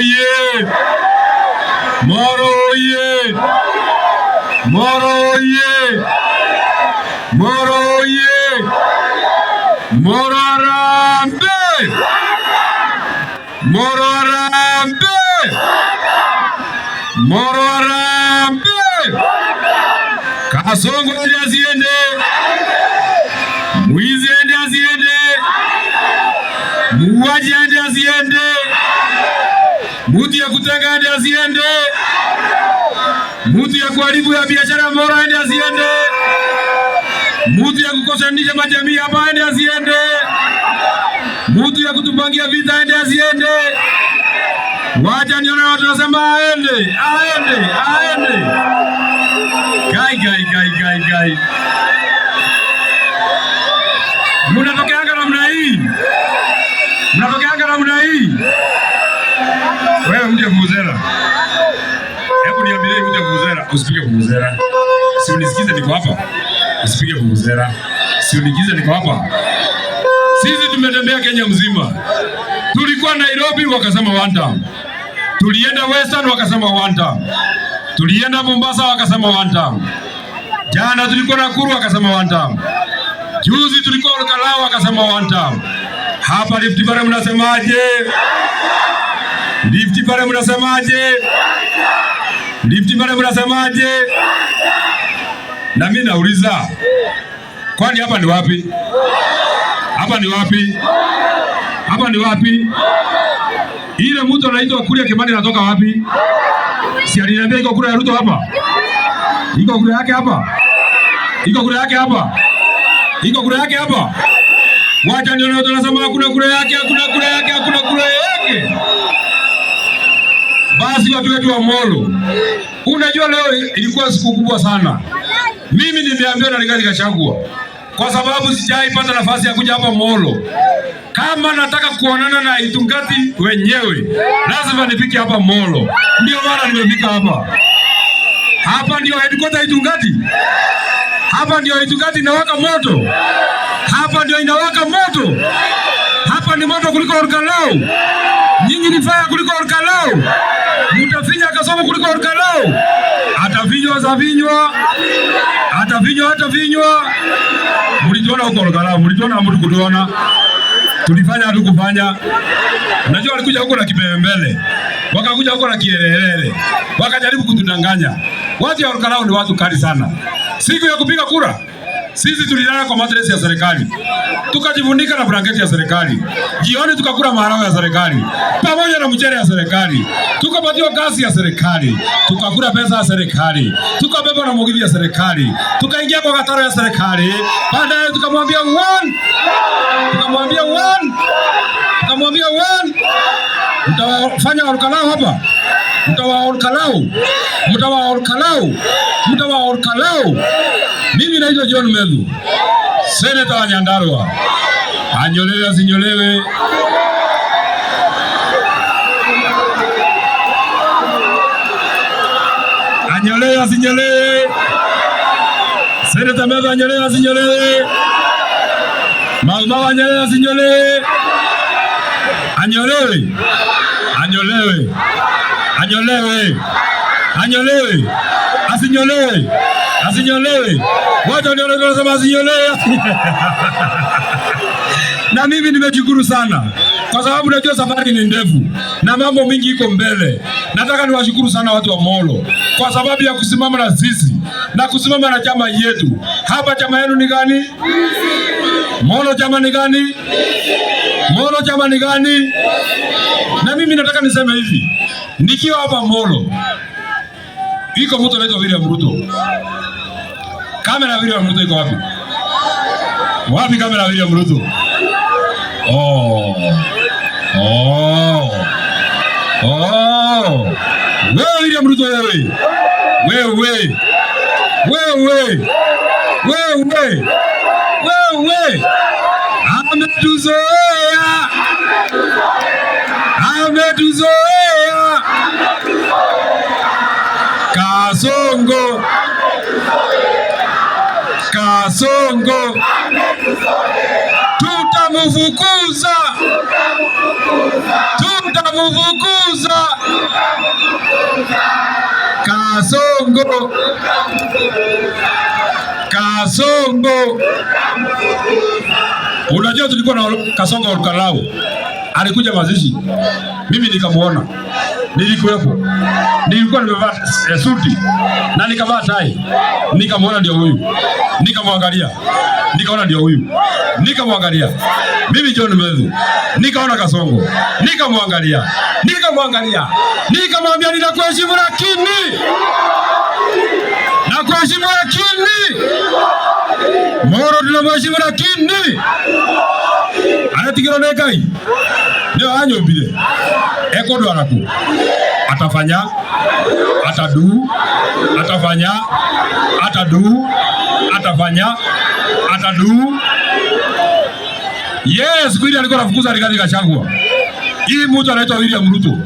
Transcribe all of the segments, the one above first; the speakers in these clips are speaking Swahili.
Oye! Moro oye! Moro oye! Moro oye! Moro harambee! Moro harambee! Moro harambee! Kasongo aende asiende? Mwizi aende asiende? Muuaji aende asiende? Mutu ya kutenga aende asiende? Mutu ya kuharibu ya biashara Moro aende asiende? Mutu ya kukosanisha majamii hapa aende asiende? Mutu ya kutupangia vita aende asiende? Wacha nione watu nasema aende, aende, aende. Kai, kai, kai, kai, kai. Mnatokeanga namna hii? Mnatokeanga namna hii? Wewe mtu ya vuvuzela. Hebu niambie mtu ya vuvuzela, usipige vuvuzela. Si unisikize niko hapa. Usipige vuvuzela. Si unisikize niko hapa. Sisi tumetembea Kenya mzima. Tulikuwa Nairobi wakasema one term. Tulienda Western wakasema one term. Tulienda Mombasa wakasema one term. Jana tulikuwa Nakuru wakasema one term. Juzi tulikuwa Olkalou wakasema one term. Hapa Rift Valley mnasemaje? Rift Valley mnasemaje? Rift Valley mnasemaje? Na mimi nauliza, kwani hapa ni wapi? Hapa ni wapi? Hapa ni wapi? Ile mtu anaitwa Kuria Kimani anatoka wapi? Si aliniambia iko kura ya Ruto hapa? Iko kura yake hapa? Iko kura yake hapa? Iko kura yake hapa? Wacha nione watu wanasema hakuna kura yake, hakuna kura yake, hakuna kura yake. Basi watu wetu wa Molo, unajua leo ilikuwa siku kubwa sana. Mimi nimeambiwa na Rigathi Gachagua kwa sababu sijaipata nafasi ya kuja hapa Molo. Kama nataka kuonana na Itungati wenyewe, lazima nifike hapa Molo. Ndio maana nimefika hapa. Hapa ndio headquarter Itungati. Hapa ndio Itungati inawaka moto. Hapa ndio inawaka moto. Hapa ni moto kuliko Olkalou. Nyinyi ni fire kuliko Olkalou. Mutafinya Kasongo kuliko Olkalou. Atafinywa zavinywa. Atafinywa atafinywa. Mlituona huko Olkalou, mlituona mtu kutuona. Tulifanya hatukufanya. Unajua walikuja huko na kipembele. Wakakuja huko na kielelele. Wakajaribu kutudanganya. Watu ya Olkalou ni watu kali sana. Siku ya kupiga kura, sisi tulilala kwa matresi ya serikali, tukajifunika na blanketi ya serikali. Jioni tukakula maharagwe ya serikali pamoja na mchele ya serikali, tukapatiwa kazi ya serikali, tukakula pesa ya serikali, tukabebwa na mugithi ya serikali, tukaingia kwa gataro ya serikali. Baadaye tukamwambia one, tukamwambia one, tukamwambia one. Mtawafanya Olkalou hapa, mtawa Olkalou, mtawa Olkalou, mtawa Olkalou. Mimi naitwa John Methu, seneta wa Nyandarua. Anyolewe asinyolewe? Anyolewe asinyolewe? Seneta Methu anyolewe asinyolewe? Mau Mau anyolewe asinyolewe? Anyolewe, anyolewe, anyolewe, anyolewe, asinyolewe, asinyolewe. Watu ndio wanasema asinyolewe. Na mimi nimeshukuru sana kwa sababu najua safari ni ndefu na mambo mingi iko mbele. Nataka niwashukuru sana watu wa Molo kwa sababu ya kusimama na sisi na kusimama na chama yetu. Hapa chama yenu ni gani? Molo chama ni gani? Molo chama ni gani? Na mimi nataka niseme hivi, nikiwa hapa Molo, iko mtu anaitwa William Ruto. Kamera William Ruto iko wapi? Wapi kamera William Ruto? Oh. Oh. Oh. Wewe William Ruto wewe. Wewe. Wewe. Wewe. Wewe. Ametuzoea. Ametuzoea. Kasongo. Kasongo. Tutamfukuza. Tukamfukuza Kasongo, Kasongo. Unajua tulikuwa na Kasongo Olkalou, alikuja mazishi, mimi nikamuona, nilikuwepo, nilikuwa nimevaa suti na nikavaa tai, nikamuona ndio huyu, nikamwangalia, nikaona ndio huyu, nikamwangalia mimi John Methu, nikaona Kasongo, nikamwangalia, nikamwangalia, nikamwambia ninakuheshimu lakini nakuheshimu lakini Moro tunamheshimu lakini aretigirwo nĩ Ngai nĩyo anyũmbire ekũndwara kũ atafanya atadu atafanya atadu atafanya atadu. Yes, siku ile alikuwa anafukuza Rigathi Gachagua. Hii mtu anaitwa William Ruto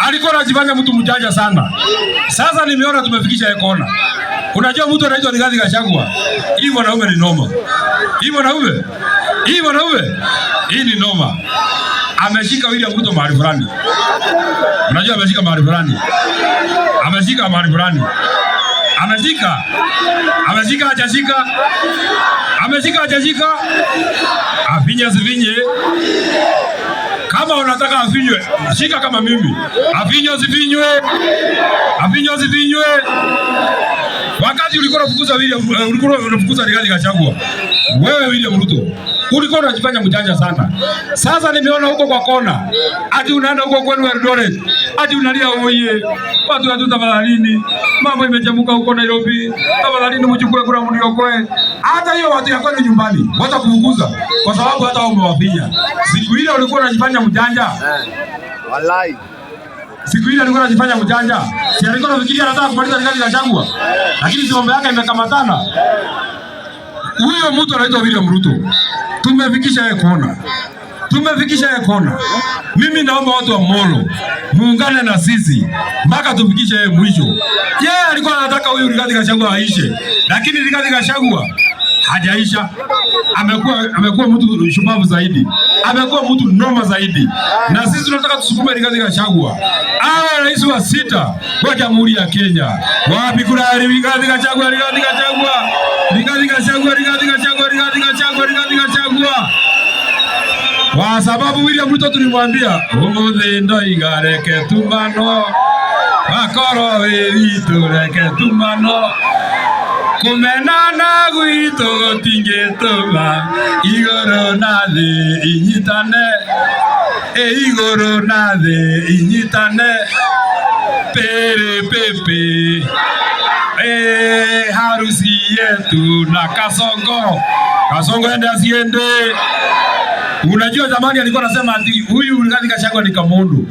alikuwa anajifanya mtu mjanja sana. Sasa nimeona tumefikisha yeye kona. Unajua mtu anaitwa Rigathi Gachagua, hii mwanaume ni noma. Hii mwanaume, hii mwanaume, hii ni noma. Ameshika William Ruto mahali fulani. Unajua ameshika mahali fulani. Ameshika mahali fulani. Ameshika. Ameshika hajashika. Ameshika hajashika. Afinye asifinye. Kama unataka afinywe, shika kama mimi. Afinywe asifinywe. Afinywe asifinywe. Wakati ulikuwa unafukuza William, ulikuwa unafukuza Rigathi Gachagua. Wewe William Ruto, ulikuwa unajifanya mjanja sana. Sasa nimeona huko kwa kona, ati unaenda huko kwenu Eldoret, ati unalia oye, watu watu tafadhalini, mambo imechemuka huko Nairobi, tafadhalini mchukue kura mniokoe. Hata hiyo watu ya kwenu nyumbani watakufukuza kwa sababu hata wao umewafinya. Siku ile ulikuwa unajifanya mjanja. Walai. Siku ile alikuwa anajifanya mjanja. Si alikuwa anafikiria anataka kumaliza Rigathi Gachagua. Lakini si mambo yake imekamatana. Huyo mtu anaitwa William Ruto. Tumefikisha yeye kona. Tumefikisha yeye kona. Mimi naomba watu wa Molo muungane na sisi mpaka tufikishe yeye mwisho. Yeye alikuwa anataka huyu Rigathi Gachagua aishe, lakini Rigathi Gachagua hajaisha. Amekuwa mtu shupavu zaidi, amekuwa mtu noma zaidi, na sisi tunataka tusukume Rigathi Gachagua awe rais wa sita wa Jamhuri ya Kenya. Wapi kura ya Rigathi Gachagua? Rigathi Gachagua, Rigathi Gachagua, Rigathi Gachagua, Rigathi Gachagua, Rigathi Gachagua. Kwa sababu William Ruto tulimwambia umuthi ndoiga reke tumano wakorwo wĩ witũ reke tumano kumenana gwitũ gũtingĩtũma igũrũ na thĩ inyitane ĩ igũrũ na thĩ inyitane pere pepe e harusi yetu na Kasongo. Kasongo ende asiende? Unajua zamani alikuwa anasema ati huyu Rigathi Gachagua ni kamundu,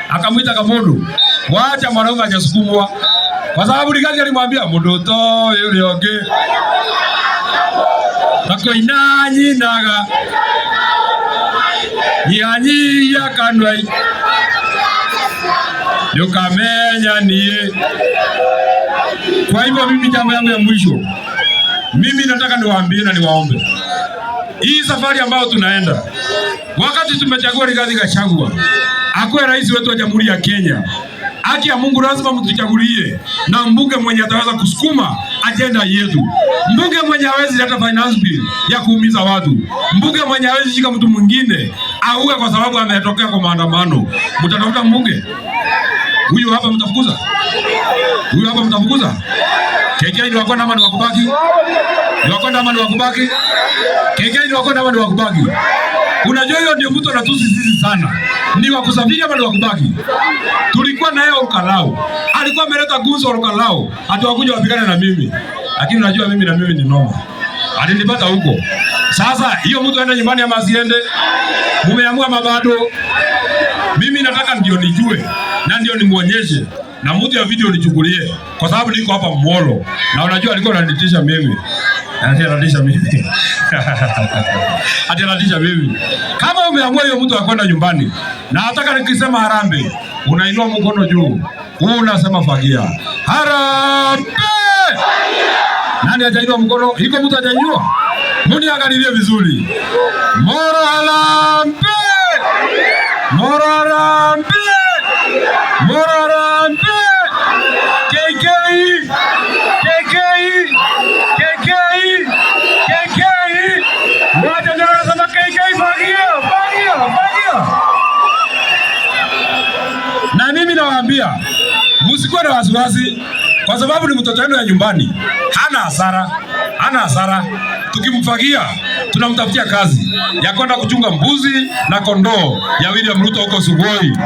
akamwita kamundu. Wacha mwanaume hajasukumwa, kwa sababu Rigathi alimwambia mundu to yule onge takoina nyinaga nyihanyihia kanua nĩũkamenya niĩ. Kwa hivyo mimi jambo yangu ya mwisho, mimi nataka niwaambie na niwaombe, hii safari ambayo tunaenda, wakati tumechagua Rigathi Gachagua akuwe rais wetu wa Jamhuri ya Kenya, haki ya Mungu lazima mtuchagulie na mbunge mwenye ataweza kusukuma ajenda yetu, mbunge mwenye hawezi leta finance bill ya kuumiza watu, mbunge mwenye hawezi shika mtu mwingine auwe kwa sababu ametokea kwa maandamano. Mtatafuta mbunge huyu hapa, mtafukuza huyu hapa, mtafukuza. KK ni wakwenda ama ni wakubaki? Ni wakwenda ama ni wakubaki? KK ni wakwenda ama ni wakubaki? Unajua hiyo ndio mtu anatusi sisi sana. Ni wa kusafiri ama ni wa kubaki? Tulikuwa na yeye Olkalou. Alikuwa ameleta guzo Olkalou. Hata wakuja wapigane na mimi. Lakini unajua mimi na mimi ni noma. Alinipata huko. Sasa hiyo mtu aende nyumbani ama asiende? Mumeamua mabado. Mimi nataka ndio nijue na ndio nimuonyeshe na mtu ya video nichukulie, kwa sababu niko hapa Molo na unajua alikuwa ananitisha mimi. Ananitisha mimi. Ati ananitisha mimi. Kama umeamua hiyo mtu akwenda nyumbani na nataka nikisema harambee, unainua mkono juu. Unasema fagia. Harambee! Nani hajainua mkono? Iko mtu hajainua? Muniangalilie vizuri. Molo harambee! Mororambe! Mororambe! KK! KK! KK! KK! Wacha nasema KK, fagia, fagia, fagia. Na mimi nawaambia msikuwe na wasiwasi, kwa sababu ni mtoto wenu ya nyumbani, hana hasara, hana hasara. Tukimfagia tunamtafutia kazi ya kwenda kuchunga mbuzi na kondoo ya William Ruto huko Sugoi.